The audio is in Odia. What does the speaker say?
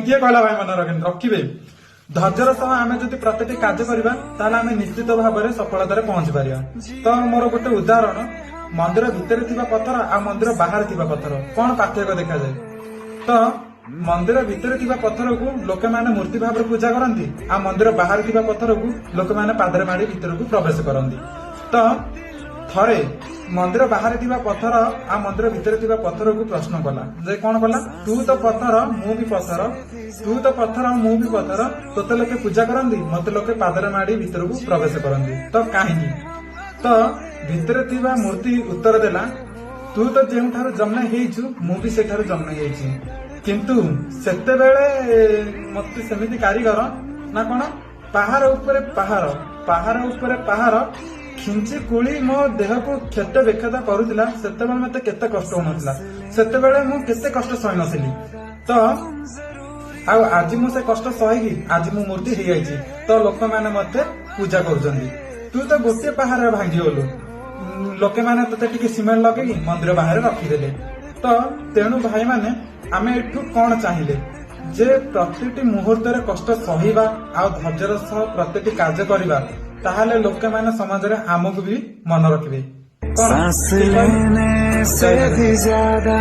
କିଏ କହିଲା ଭାଇ ମନେ ରଖେନି? ରଖିବେ। ଧୈର୍ଯ୍ୟର ସହ ଆମେ ଯଦି ପ୍ରତିଟି କାର୍ଯ୍ୟ କରିବା, ତାହେଲେ ଆମେ ନିଶ୍ଚିତ ଭାବରେ ସଫଳତାରେ ପହଞ୍ଚି ପାରିବା। ତ ମୋର ଗୋଟେ ଉଦାହରଣ, ମନ୍ଦିର ଭିତରେ ଥିବା ପଥର ଆଉ ମନ୍ଦିର ବାହାରେ ଥିବା ପଥର କଣ ପାର୍ଥକ୍ୟ ଦେଖାଯାଏ? ତ ମନ୍ଦିର ଭିତରେ ଥିବା ପଥରକୁ ଲୋକମାନେ ମୂର୍ତ୍ତି ଭାବରେ ପୂଜା କରନ୍ତି ଆଉ ମନ୍ଦିର ବାହାରେ ଥିବା ପଥରକୁ ଲୋକମାନେ ପାଦରେ ମାଡି ଭିତରକୁ ପ୍ରବେଶ କରନ୍ତି। ତ ଥରେ ମନ୍ଦିର ବାହାରେ ଥିବା ପଥର ଆଉ ମନ୍ଦିର ଭିତରେ ଥିବା ପଥରକୁ ପ୍ରଶ୍ନ କଲା ଯେ, କଣ କଲା? ତୁ ତ ପଥର, ମୁଁ ବି ପଥର। ତୁ ତ ପଥର, ମୁଁ ବି ପଥର। ତୋତେ ଲୋକେ ପୂଜା କରନ୍ତି, ମତେ ଲୋକେ ପାଦରେ ମାଡି ଭିତରକୁ ପ୍ରବେଶ କରନ୍ତି, ତ କାହିଁକି? ତ ଭିତରେ ଥିବା ମୂର୍ତ୍ତି ଉତ୍ତର ଦେଲା, ତୁ ତ ଯେଉଁଠାରୁ ଜନ୍ମ ହେଇଛୁ, ମୁଁ ବି ସେଠାରୁ ଜନ୍ମ ହେଇଛି। କିନ୍ତୁ ସେତେବେଳେ ମତେ ସେମିତି କାରିଗର ନା କଣ ପାହାର ଉପରେ ପାହାର, ପାହାର ଉପରେ ପାହାର ଖିଞ୍ଚି କୁଳି ମୋ ଦେହକୁ କ୍ଷତ ବିକ୍ଷତ କରୁଥିଲା, ସେତେବେଳେ ମତେ କେତେ କଷ୍ଟ ହଉନଥିଲା? ସେତେବେଳେ ମୁଁ କେତେ କଷ୍ଟ ସହି ନଥିଲି? ତ ଆଉ ଆଜି ମୁଁ ସେ କଷ୍ଟ ସହିକି ଆଜି ମୁଁ ମୂର୍ତ୍ତି ହେଇଯାଇଛି, ତ ଲୋକମାନେ ମତେ ପୂଜା କରୁଛନ୍ତି। ତୁ ତ ଗୋଟିଏ ପାହାରରେ ଭାଙ୍ଗିଗଲୁ। ଲୋକମାନେ ତତେ ଟିକେ ସିମେଣ୍ଟ ଲଗେଇକି ମନ୍ଦିର ବାହାରେ ରଖିଦେଲେ। ତ ତେଣୁ ଭାଇମାନେ, ଆମେ ଏଠୁ କଣ ଚାହିଁଲେ ଯେ ପ୍ରତିଟି ମୁହୂର୍ତ୍ତରେ କଷ୍ଟ ସହିବା ଆଉ ଧୈର୍ଯ୍ୟର ସହ ପ୍ରତିଟି କାର୍ଯ୍ୟ କରିବା, ତାହେଲେ ଲୋକମାନେ ସମାଜରେ ଆମକୁ ବି ମନେ ରଖିବେ। କଣ सांस ଠିକ କହିଲି? लेने ଜୟ से ଜଗନ୍ନାଥ। भी ज्यादा।